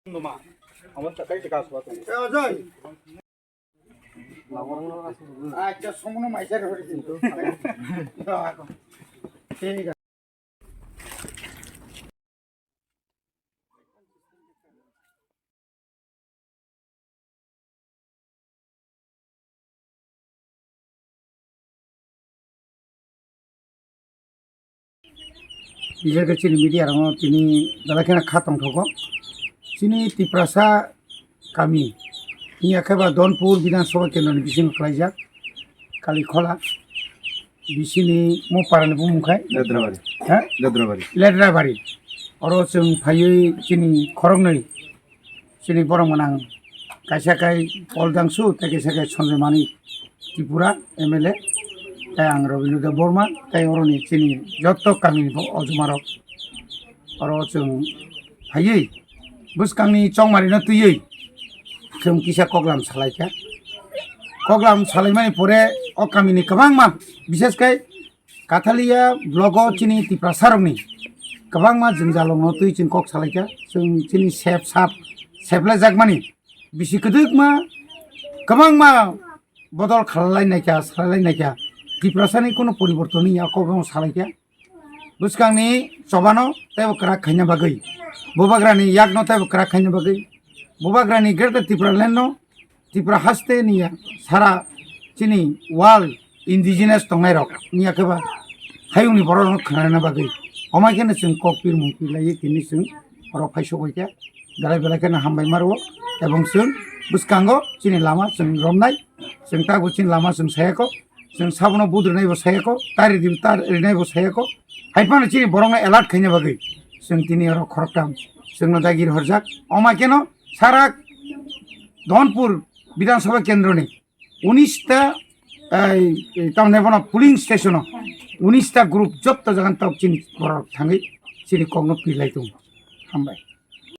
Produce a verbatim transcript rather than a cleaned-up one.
Numa. Amo takai takai aswa tu. Eh, Ajay. Acha, somono maisa re hori din. Thik ase. Bijak chini media rok tini belai kheno kha tongthogo. Chini Tiprasa kami, hiya khe ba Donpur Bidhan Sabha Kendro ni bisingo khlaijak, Kalikhola, bisini mo para ni bumung khai Ledrabari. Ha? Ledrabari. Ledrabari. Oro chwng phaiwi chini khoroknwi, chini borok mwnang kaisa khai Paul Dangsu, tei kaisa khai Sanjay Manik Tripura M L A, tei ang Rabindra Debbarma, tei oroni chini joto kamini bo ojomarok. Oro chwng phaiwi bwskangni chongmarino twiwi chwng kisa koklam salaikha. Koklam salaimani pore o kamini kwbangma, bishesh khai Kathalia blogo chini Tiprasarokni kwbangma jwngjalrokno twi chwng kok salaikha. Chwng chini sep sap seplajakmani bisi kwdwkma kwbangma bodol khalalai naikha, salailai naikha. Tiprasani kunu poriborton ya kokno salaikha. Bwskangni chobano teibo kwrak khaina bagwi, bubagrani yakno teibo kwrak khaina bagwi, bubagrani Greater Tipraland no Tripura haste ni ya sara chini world indigenous tongnai rok ni ya khe ba hayungni borok rok khnana bagwi. Omai kheno chwng kok pirmung pirlaiwi tini chwng oro phai sogwi khe belai belai kheno hambai maro, ebong chwng bwskango chini lama chwng romnai, chwng tabuk chini lama chwng sayako. Chwng sabono budrinaibo sayako, tari di tar rinaibo sayako. Hai phano chini borokno alert khaina bagwi chwng tini oro khoroktham chwngno dagir horjak. Omai kheno sara Dhonpur Bidhan Sabha Kendroni unis ta, ei, ei, tamni bono polling station o unis ta group jotto jagan tok chini borok thangwi chini kokno pilai tongo. Hambai.